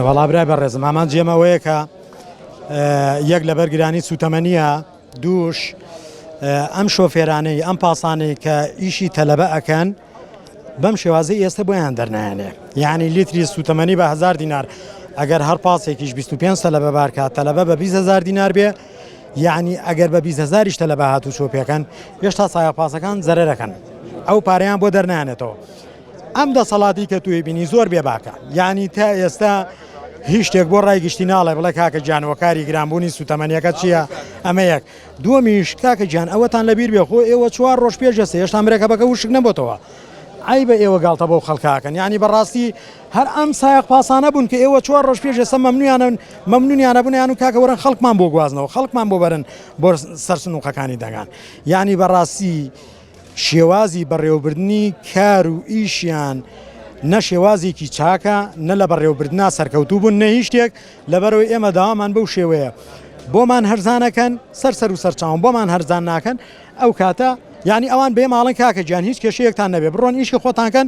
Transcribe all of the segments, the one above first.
وەڵا برای بەڕێزم ئامانجی ئێمە ئەوەیە کە یەک لەبەر گرانی سوتەمەنیە دووش ئەم شۆفێرانەی ئەم پاسانەی کە ئیشی تەلەبە ئەکەن بەم شێوازی ئێستا بۆیان دەرنایەنێ یعنی لیتری سوتەمەنی بە هزار دینار ئەگەر هەر پاسێکیش 25 تەلەبە بارکات تەلەبە بە 20هزار دینار بێ یعنی ئەگەر بە 20 هزاریش تەلەبە هاتوو چۆ پێکەن هێشتا سایە پاسەکان زەرەرەکەن ئەو پارەیان بۆ دەرنانێتەوە ئەم دەسەڵاتی کە توی بینی زۆر بێباکە یعنی تا ئێستا هیچ شتێک بۆ ڕای گشتی ناڵێ بڵێ کاکە گیانوەکاری گرانبوونی سوتەمەنیەکە چییە ئەمە یەک دووەمیش کاکە گیان ئەوەتان لەبیر بێ خۆ ئێوە چوار ڕۆژ پێش ئێستا هێشتا مرەکەبەکە وشک نەبۆتەوە عیبە ئێوە گاڵتە بەو خەڵکاکەن یعنی بەڕاستی هەر ئەم سایەق پاسانە بوون کە ئێوە چوار ڕۆژ پێش ئێستا مەمنویانن مەمنونیانە بوون و کاکە وەرن خەڵکمان بۆ گوازنەوە خەڵکمان بۆ بەرن بۆ سەر سنووقەکانی دەنگان یعنی بەڕاستی شێوازی بەڕێوەبردنی کار و ئیشیان نە شێوازێکی چاکە، نە لە بەڕێوەبردنا سەرکەوتوو بوون نە هیچ شتێک، لەبەرئەوەی ئێمە داوامان بەو شێوەیە بۆمان هەرزان ئەکەن، سەر سەر و سەرچاوم بۆمان هەرزان ناکەن، ئەو کاتە یانی ئەوان بێ ماڵن کاکە گیان هیچ کێشەیەکتان نەبێ بڕۆن ئیشی خۆتان کەن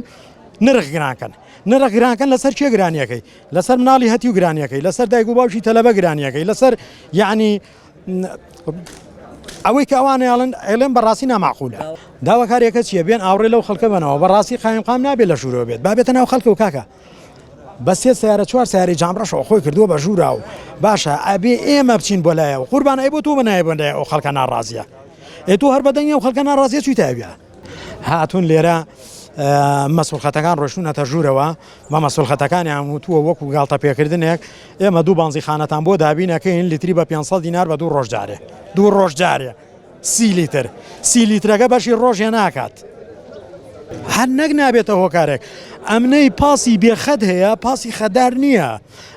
نرخ گران کەن نرخ گران کەن لەسەر کێ گرانیەکەی لەسەر مناڵی هەتیو گرانیەکەی لەسەر دایک و باوکی تەلەبە گرانیەکەی لەسەر یعنی ئەوەی کە ئەوان ئەڵێن ئەڵێن بەڕاستی نامعقولە داواکاریەکە چییە بێن ئاوڕێ لەو خەڵکە بنەوە بەڕاستی قایمقام نابێت لە ژوورەوە بێت بابێتە ناو خەڵکە و کاکە بە سێ سیارە چوار سیاری جامڕەشەوە خۆی کردووە بە ژوورا و باشە ئەبێ ئێمە بچین بۆ لایەوە قوربان ئەی بۆ تۆ بنایە بۆ لای ئەو خەڵکە ناڕازیە ئێ تۆ هەر بەدەنگی ئەو خەڵکە ناڕازیە چوویتە ئەویا هاتوون لێرە مەسوڵخەتەکان ڕۆشتونەتە ژوورەوە بە مەسوڵخەتەکانیان وتووە وەکو گاڵتە پێکردنێک ئێمە دوو بانزیخانەتان بۆ دابینەکەین لیتری بە 500 دینار بە دوو ڕۆژ جارێ دوو ڕۆژ جارێ سی لیتر سی لیترەکە بەشی ڕۆژێ ناکات هەر نەک نابێتە هۆکارێک ئەمنەی پاسی بێخەت هەیە پاسی خەدار نییە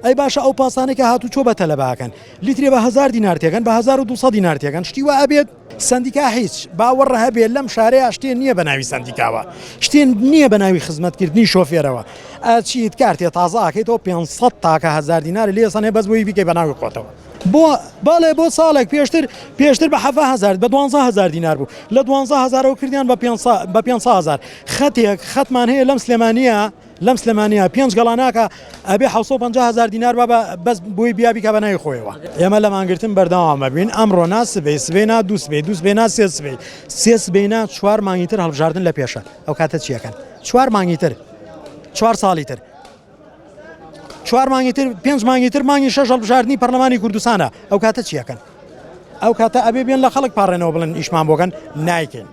ئەی باشە ئەو پاسانێک کە هاتوو چۆ بە تەلەباکەن لیترێ بە هزار دینار تێکەن بە 1200 دینار تێکەن شتی وا ئەبێت سەندیکا هیچ باوەڕ هەبێ لەم شارەیا شتێ نییە بە ناوی سەندیکاوە شتێ نییە بە ناوی خزمەتکردنی شۆفێرەوە ئەچیت کارتێ تازە ئەکەیتەوە 500 تاکە هەزار دینار لێ سەنێ بەس بۆی بیکەی بە ناوی خۆتەوە بۆ بەڵێ بۆ ساڵێک پێشتر پێشتر بە هەزار بە دوانزە هەزار دینار بوو لە دوانزە هەزارەوە کردیان بە 500 بە 500 هەزار خەتێک خەتمان هەیە لەم سلێمانیە لەم سلێمانیە پێنج گەڵا ناکا ئەبێ 750 هەزار دینار با بە بەس بۆی بیا بیکا بە ناوی خۆیەوە. ئێمە لە مانگرتن بەردەوام ئەبین ئەمڕۆ نا سبەی سبەی نا دوو سبەی دوو سبەی نا سێ سبەی سێ سبەی نا چوار مانگی تر هەڵبژاردن لە پێشە ئەو کاتە چیەکەن چوار مانگی تر چوار ساڵی تر چوار مانگی تر پێنج مانگی تر مانگی شەش هەڵبژاردنی پەرلەمانی کوردستانە ئەو کاتە چیەکەن ئەو کاتە ئەبێ بێن لە خەڵک پاڕێنەوە بڵێن ئیشمان بۆکەن نایکەین.